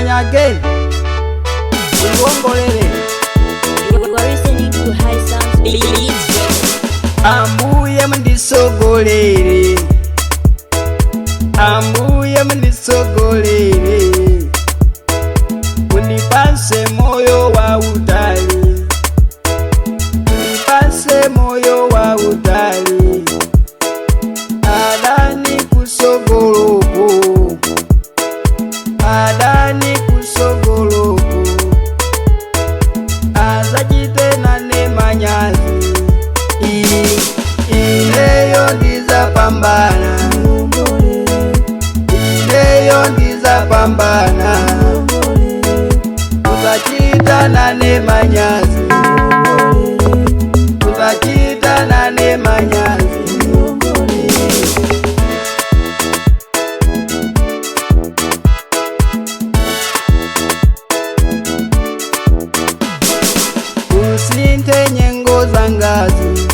Manganya again. Uliongolele. You are listening to High Sounds Beats Records. Ambuye mundisogolere, Ambuye mundisogolere, mundipase moyo wa utali, mundipase moyo wa utali, adani kusogoloko, adani kusogoloko, azachite nane manyazi. Ineyo ndizapambana, ineyo ndizapambana, kusachita nane manyazi, kusachita nane manyazi. Usinte nyengo za ngazi,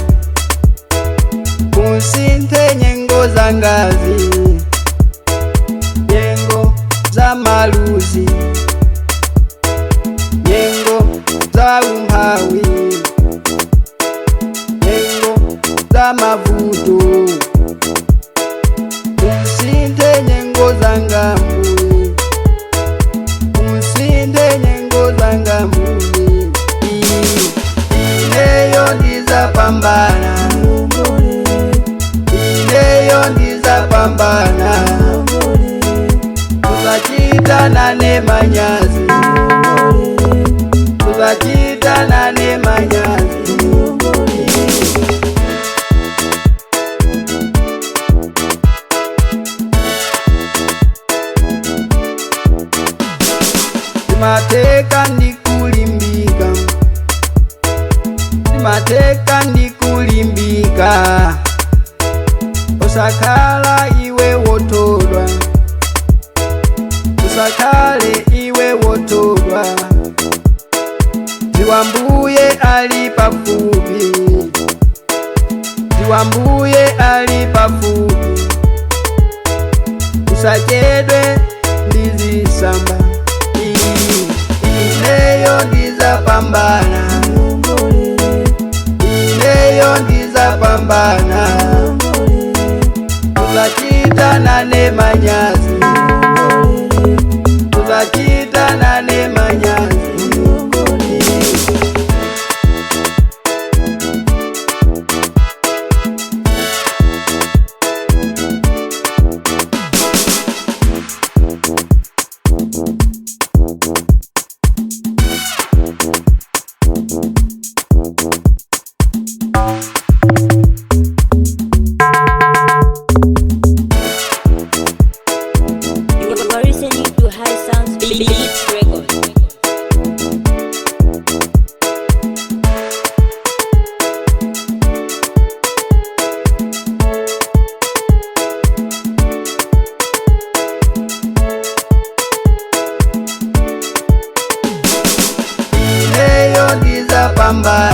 usinte nyengo za ngazi, nyengo za maluzi, nyengo za umphawi, nyengo za mavuto. Usinte nyengo za ngambwe, usinte nyengo za ngambwe. Ineyo ndizapambana, ineyo ndizapambana, kusachita nane manyazi, kusachita nane manyazi. Timateka ndikulimbika, timateka ndikulimbika, usakhala iwe wotodwa, usakhale iwe wotodwa, dziwambuye ali pafupi, dziwambuye ali pafupi, usachedwe ndizisamba. Ineyo ndizapambana, ineyo ndizapambana, kusachita nane manyazi, kusachita nane manyazi. You are listening to High Sounds Beats Records. Ineyo ndizapambana.